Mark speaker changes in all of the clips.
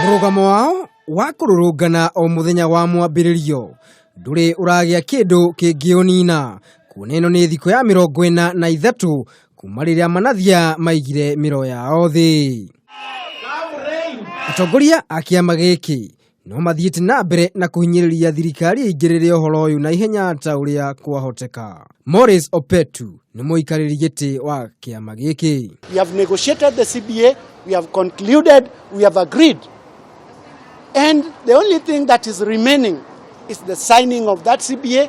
Speaker 1: Mũrũgamo wao wa kũrũrũngana o mũthenya wa mwambĩrĩrio ndũrĩ ũragĩa kĩndũ kĩngĩũnina, kuona ĩno nĩ thikũ ya 43 kuma rĩrĩa manathia maigire mĩro yao thĩ. Atongoria a kĩama gĩkĩ no mathiĩte na mbere na kũhinyĩrĩria thirikari ĩingĩrĩre ũhoro ũyũ na ihenya ta ũrĩa kwahoteka. Morris Opetu nĩ mũikarĩri gĩtĩ wa kĩama gĩkĩ.
Speaker 2: We have negotiated the CBA, we have concluded, we have agreed. And the only thing that is remaining is the signing of that CBA.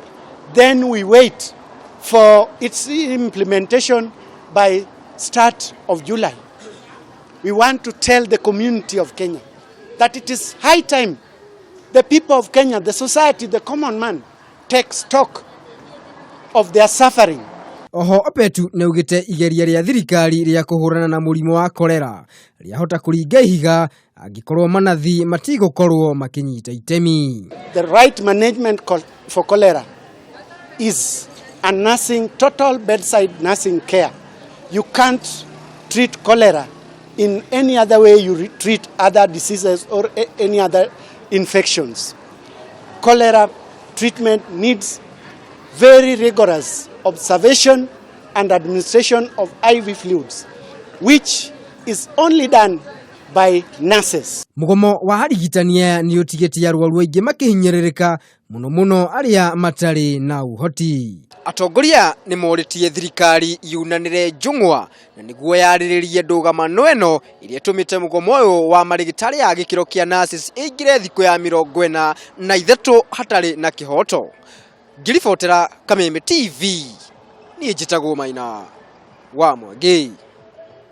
Speaker 2: Then we wait for its implementation by start of July. We want to tell the community of Kenya that it is high time the people of Kenya, the society, the common man, take stock of their suffering.
Speaker 1: Oho Opetu nĩaugĩte igeria rĩa thirikari rĩa kũhũrana na mũrimũ wa korera rĩahota kũringa ihiga angĩkorwo manathi matigũkorwo makĩnyita itemi.
Speaker 2: The right management for cholera is a nursing, total bedside nursing care. You can't treat cholera in any other way you treat other diseases or any other infections. Cholera treatment needs very rigorous observation and administration of IV fluids, which is only done by nurses.
Speaker 1: Mũgomo wa arigitani aya nĩ ũtigĩtie arwaru aingĩ makĩhinyĩrĩrĩka mũno mũno arĩa matarĩ na ũhoti. Atongoria nĩ morĩtie thirikari yunanĩre njũng'wa na nĩguo yarĩrĩrie ndũgamano ĩno ĩrĩa ĩtũmĩte mũgomo ũyũ wa marĩgĩtarĩ a gĩkĩro kĩa nurses ĩingĩre thikũ ya 43 hatarĩ na kĩhoto. Ngĩribotera Kameme TV, niĩ njĩtagwo Maina wa Mwangi.